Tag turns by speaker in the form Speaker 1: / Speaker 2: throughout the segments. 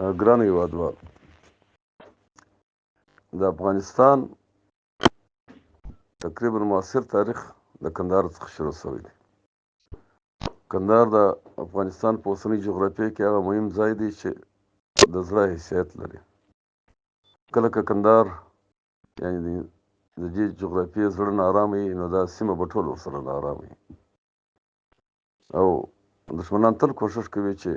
Speaker 1: ګرانو هیوادوالو، د افغانستان تقریبا معاصر تاریخ د کندهار څخه شروع شوی دی. کندهار د افغانستان په اوسنۍ جغرافیه کې هغه مهم ځای دی چې د زړه حیثیت لري. کله که کندهار یعنی د دې جغرافیې زړه ناارامه وي، نو دا سیمه به ټول ورسره ناارامه وي، او دښمنان تل کوښښ کوي چې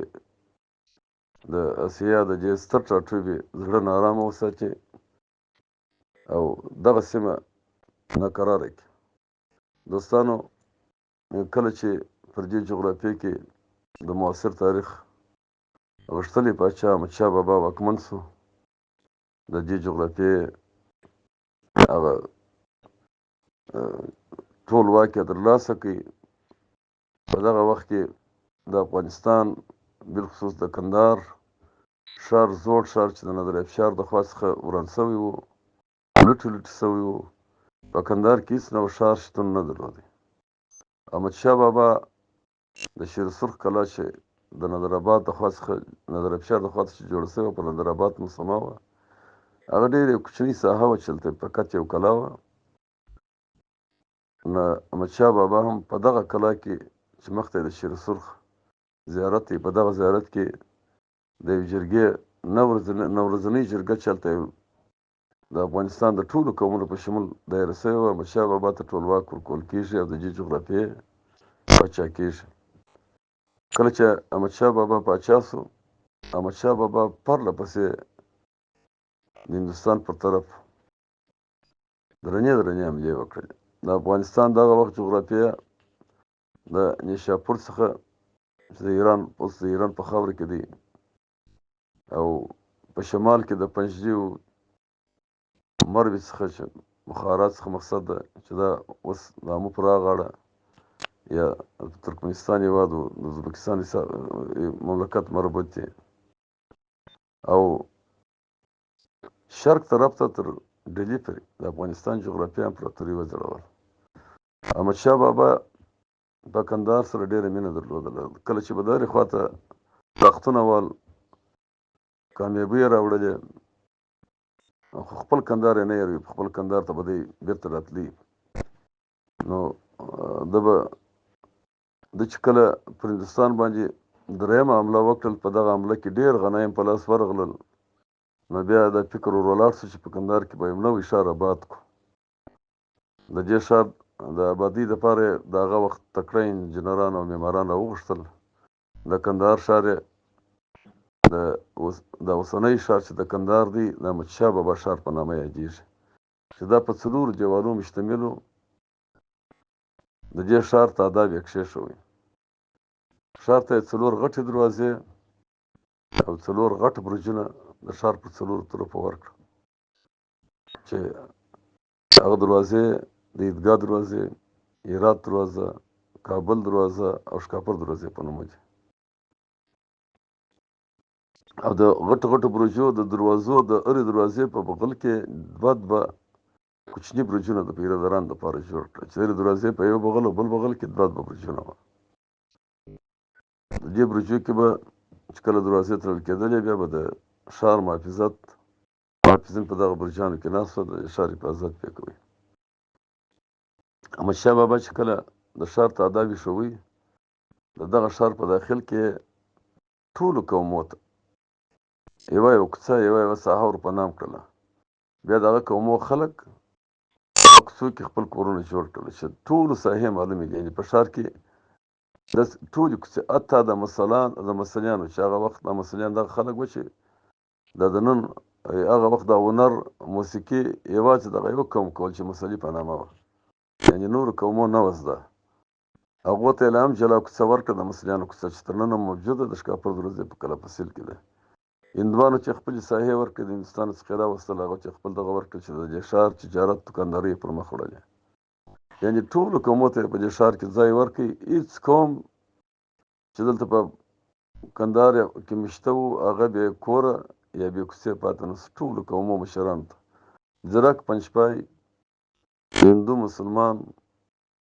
Speaker 1: د اسیا د دې ستر ټاټوبي زړه ناارامه وساتي او دغه سیمه ناکراره کړي. دوستانو، کله چې پر دې جغرافیه کې د معاصر تاریخ غښتلی پاچا احمدشاه بابا واکمن سو، د دې جغرافیې هغه ټول واک یې ترلاسه کړ. په دغه وخت کې د افغانستان بالخصوص د کندهار ښار، زوړ ښار چې د نادر افشار د خوا څخه وران شوی و، لوټې لوټې شوی و، په کندهار کې هېڅ نوع ښار شتون نه درلود. احمدشاه بابا د شیر سرخ کلا چې د نادر آباد د خوا څخه، نادر افشار د خوا څخه چې جوړه شوې وه، په نادر آباد مسما وه، هغه ډېره یو کوچنۍ ساحه وه چې هلته فقط یو کلا وه. نو احمدشاه بابا هم په دغه کلا کې چې مخته د شیر سرخ زیارت دی، په دغه زیارت کې د یو جرګې نه ورځنۍ جرګه چې هلته د افغانستان د ټولو قومونو په شمول دایره شوې وه، احمدشاه بابا ته ټولواک ورکول کېږي او د دې جغرافیې پاچا کېږي. کله چې احمدشاه بابا پاچا سو، احمدشاه بابا پرله پسې د هندوستان پر طرف درنې درنې حملې وکړلې. د افغانستان دغه وخت جغرافیه د نیشاپور څخه چې د ایران، اوس د ایران په خاوره کې دی، او په شمال کې د پنجدي او مروې څخه چې بخارا څخه مقصد ده چې دا اوس د امو پر غاړه یا ترکمنستان هېواد و د ازبکستان مملکت مربوط دی، او شرق طرف ته تر ډیلي پورې د افغانستان جغرافیه امپراتوري وځړوله. احمدشاه بابا په کندهار سره ډېره مینه درلودله. کله چې به دغې خوا ته تاختونه وال کامیابۍ یې راوړلې، خو خپل کندهار یې نه هېروي، په خپل کندهار ته به دی بېرته راتلی. نو ده به ده چې کله پر هندوستان باندې درېیمه حمله وکړل، په دغه حمله کې ډېر غنایم په لاس ورغلل. نو بیا دا فکر ور ولاړ شو چې په کندهار کې به یو نوی ښار آباد کړو. د دې ښار د آبادۍ دپاره یې د هغه وخت تکړه انجنیران او معماران راوغوښتل. د کندهار ښار یې د اوسنی ښار چې د کندهار دی، د احمدشاه بابا ښار په نامه یادېږي، چې دا په څلورو دیوالو مشتمل و. د دې ښار تعداد یې کښېښوی. ښار ته یې څلور غټې دروازې او څلور غټ برجونه د ښار پر څلورو طرفو ورکړه، چې هغه دروازې د عیدګاه دروازې، هرات دروازه، کابل دروازه او ښکاپر دروازې په نوم دي. او د غټو غټو برجو د دروازو د هرې دروازې په بغل کې دوه دوه کوچني برجونه د پیره دارانو دپاره جوړ کړل، چې د هرې دروازې په یو بغل او بل بغل کې دوه دوه برجونه وه. د دې برجو کې به چې کله دروازې تړل کېدلې، بیا به د ښار محافظت محافظین په دغه برجانو کې ناست وه، د ښار حفاظت پرې کوي. احمدشاه بابا چې کله د ښار تعداد ایښوی، د دغه ښار په داخل کې ټولو قومو ته یوه یوه کوڅه، یوه یوه ساحه ور په نام کړله. بیا د هغه قومو خلک په کوڅو کې خپل کورونه جوړ کړل چې ټولو ساحې معلومې دي. یعنې په ښار کې د ټولې کوڅې، حتی د مسلان د مسلیانو چې هغه وخت د مسلیان دغه خلک وه چې د نن هغه وخت د هنر موسیقي یوازې دغه یو قوم کول چې مسلي په نامه وه، یعنې نورو قومو نه وه زده. هغو ته یې لا هم جلا کوڅه ورکړه، د مسلیانو کوڅه چې تر ننه موجوده د ښکاپور دروازې په کلا فصیل کې ده. هندوانو چې خپلې ساحې ورکړې، د هندوستان څخه یې راوستل، هغو چې خپل دغه ورکړل چې د دې ښار تجارت دوکاندارۍ یې پر مخ وړلې. یعنې ټولو قومو ته یې په دې ښار کې ځای ورکړي. هېڅ قوم چې دلته په کندهار کې مشته وو، هغه بې کوره یا بې کوڅې پاتې نه سو. ټولو قومو مشرانو ته ځیرک پنجپای، هندو، مسلمان،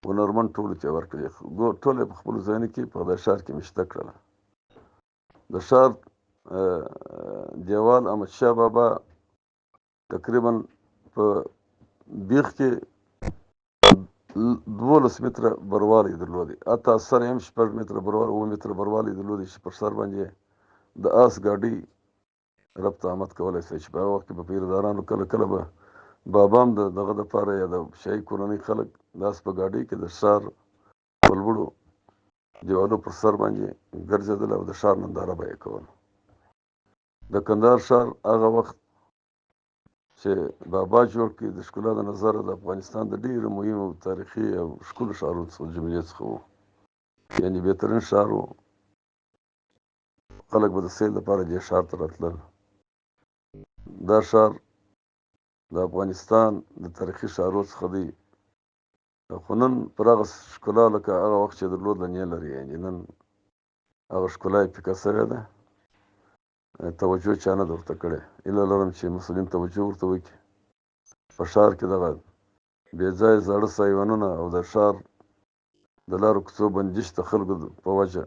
Speaker 1: هنرمند ټولو ته یې ورکړې. ټول یې په خپلو ځایونو کې په دې ښار کې مشته کړله. د ښار دیوال احمدشاه بابا تقریبا په بیخ کې 12 متره بروالی درلودی، حتی سر یې هم 6 متره بروالی، 7 متره بروالی درلودی چې پر سر باندې د آس ګاډۍ ربط آمد کولی شوی، چې په هغه وخت کې به پیردارانو کله کله به بابا هم د دغه دپاره یا د شاهي کورنۍ خلک د آس په ګاډۍ کې د ښار په لوړو دیوالو پر سر باندې ګرځېدل او د ښار ننداره به یې کوله. د کندهار ښار هغه وخت چې بابا جوړ کړي د ښکلا د نظره د افغانستان د ډېرو مهمو تاریخي او ښکلو ښارونو څخه جملې څخه و، یعنې بهترین ښار و. خلک به د سیل لپاره دې ښار ته راتلل. دا ښار د افغانستان د تاریخي ښارو څخه دی، خو نن پر هغه ښکلا لکه هغه وخت چې درلودله نه لري، یعنې نن هغه ښکلا یې پیکه شوې ده، توجه چا نه ده ورته کړې. هیله لرم چې مسؤلین توجه ورته وکړي. په ښار کې دغه بې ځایه زاړه سایوانونه او د ښار د لارو کوڅو بندش د خلکو په وجه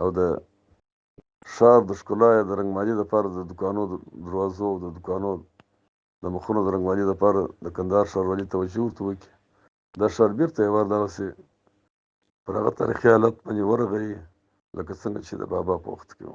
Speaker 1: او د ښار د ښکلا یا د رنګمالي دپاره د دوکانو د دروازو او د دوکانو د مخونو د رنګوالي دپاره د کندهار ښاروالي توجه ورته وکړي. دا ښار بېرته یو وار دغسې پر هغه تاریخي حالت باندې ورغوي لکه څنګه چې د بابا په وخت کې و.